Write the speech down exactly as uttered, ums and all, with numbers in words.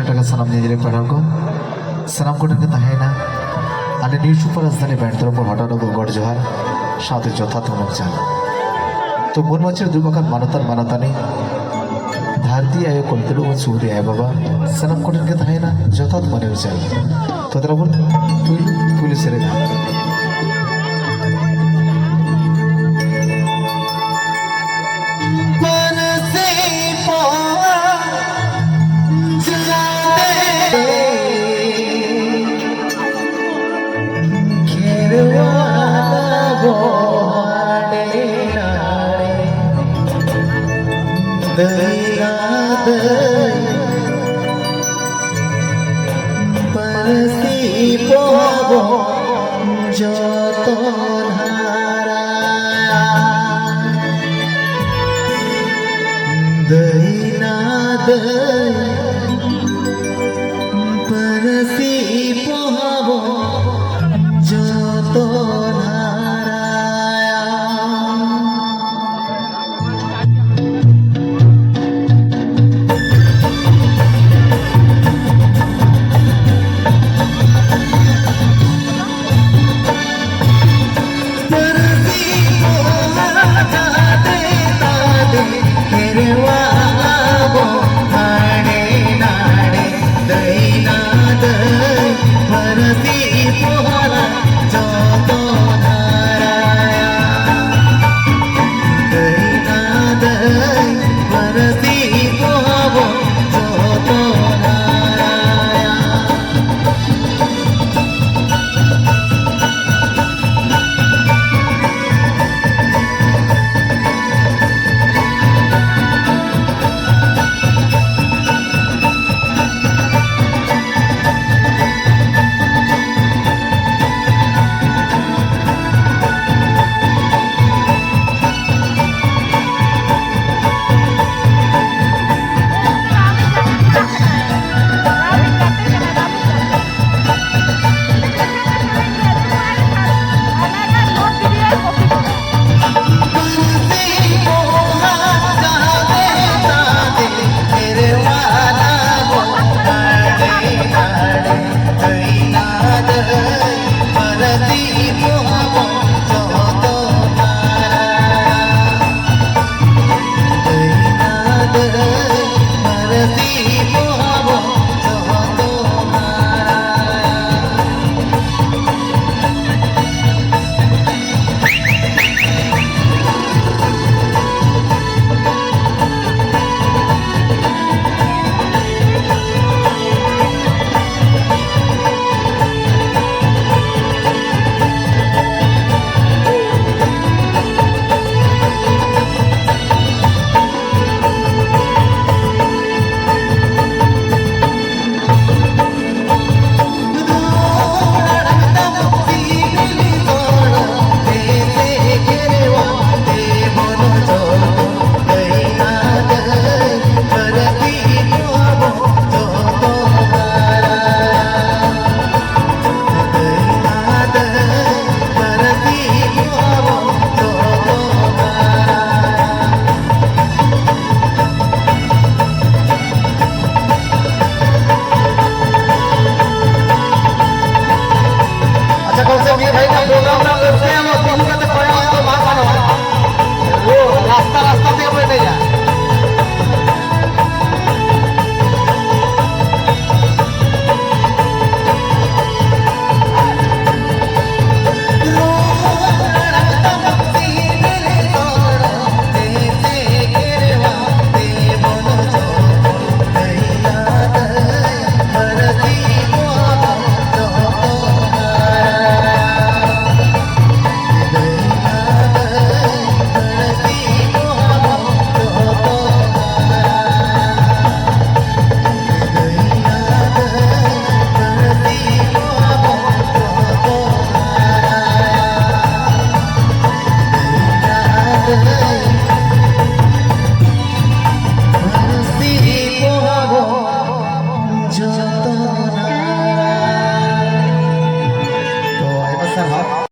ᱴᱟᱠᱟ ᱥᱟᱱᱟᱢ ᱧᱮᱧᱮᱞᱤᱭᱟᱹ ᱯᱟᱲᱦᱟᱣ ᱠᱚ, ᱥᱟᱱᱟᱢ ᱠᱚᱴᱷᱮᱱ ᱜᱮ ᱛᱟᱦᱮᱸᱭᱮᱱᱟ ᱟᱞᱮ ᱱᱤᱭᱩ ᱥᱩᱯᱟᱨ ᱨᱟᱡᱽᱫᱷᱟᱱᱤ ᱵᱮᱱᱰ ᱛᱚᱨᱚᱯ ᱠᱷᱚᱱ ᱦᱚᱴᱟᱜ ᱰᱚᱵᱚᱜ ᱜᱚᱰ ᱡᱚᱦᱟᱨ ᱥᱟᱶᱛᱮ ᱡᱚᱛᱷᱟᱛ ᱢᱟᱹᱱ ᱪᱟᱞ᱾ ᱛᱚ ᱢᱩᱞ ᱢᱟᱹᱪᱤ ᱨᱮ ᱫᱩᱲᱩᱵ ᱟᱠᱟᱱ ᱢᱟᱱᱚᱛᱟᱱ ᱢᱟᱱᱚᱛᱟᱱᱤ, ᱫᱷᱟᱹᱨᱛᱤ ᱟᱭᱳ ᱠᱚᱞᱛᱤ ᱞᱩᱜᱩ ᱥᱩᱦᱩᱫᱤ ᱟᱭᱳ ᱵᱟᱵᱟ, ᱥᱟᱱᱟᱢ ᱠᱚᱴᱷᱮᱱ ᱜᱮ ᱛᱟᱦᱮᱸᱭᱮᱱᱟ ᱡᱚᱛᱷᱟᱛ ᱢᱟᱹᱱ ᱪᱟᱞ᱾ ᱛᱚ ᱫᱮᱞᱟ ᱵᱚᱱ ᱯᱩᱭᱞᱩ, ᱯᱩᱭᱞᱩ ᱥᱮᱨᱮᱧ᱾ ᱯᱟᱹᱨᱥᱤ ᱯᱚᱦᱟ ᱡᱟᱱᱟᱢ ᱠᱷᱮᱨᱣᱟᱞ ᱟᱵᱚ ᱦᱟᱸᱰᱮ ᱱᱟᱰᱮ᱾ ᱫᱟᱹᱭ ᱱᱟ ᱫᱟᱹᱭ, ᱯᱟᱹᱨᱥᱤ ᱯᱚᱦᱟ ᱵᱚ ᱡᱚᱛᱚᱱ ᱦᱟᱨᱟᱭᱟ᱾ ᱫᱟᱹᱭ ᱱᱟ ᱫᱟᱹᱭ, ᱯᱟᱹᱨᱥᱤ ᱯᱚᱦᱟ ᱵᱚ ᱡᱚᱛᱚᱱ ᱦᱟᱨᱟᱭᱟ᱾